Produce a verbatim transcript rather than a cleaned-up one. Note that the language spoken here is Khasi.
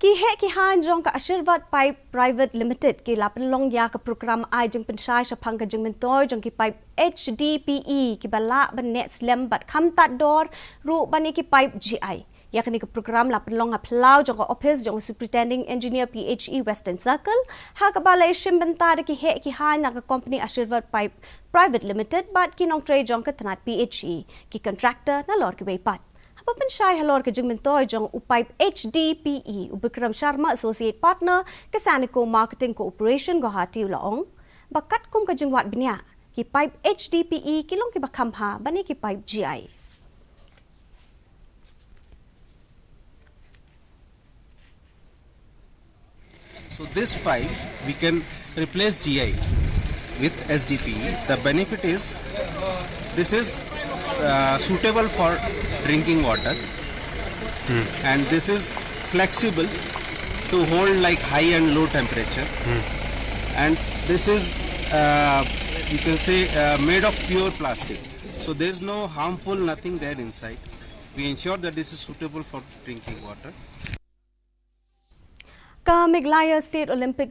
Ki heh ki haiñ jong ka Ashirvad Pipe Private Limited ki la pynlong ïa ka program ai jingpynshai shaphang ka jingmyntoi jong ki pipe H D P E kiba lah ban neh slem bad kham tad dor ruh ban ïa ki pipe G I. Ïa kane ka program la pynlong ha phyllaw jong ka ophis jong u Superintending Engineer P H E Western Circle, ha kaba la ïashim bynta da ki heh ki haiñ na ka company Ashirvad Pipe Private Limited bad ki nongtrei jong ka tnat P H E, ki contractor nalor kiwei pat. Haba pynshai halor ka jingmyntoi jong u pipe H D P E, u Bikram Sharma, Associate Partner, ka Sanico Marketing Corporation, Guwahati, u la ong ba katkum ka jingwad bniah, ki pipe H D P E ki long kiba kham bha ban ïa ki pipe G I. So this pipe, we can replace G I with S D P E. The benefit is, this is uh, suitable for drinking water, and this is flexible to hold like high and low temperature, and this is, uh, you can say, uh, made of pure plastic. So there's no harmful nothing there inside. We ensure that this is suitable for drinking water. Ka Meghalaya State Olympic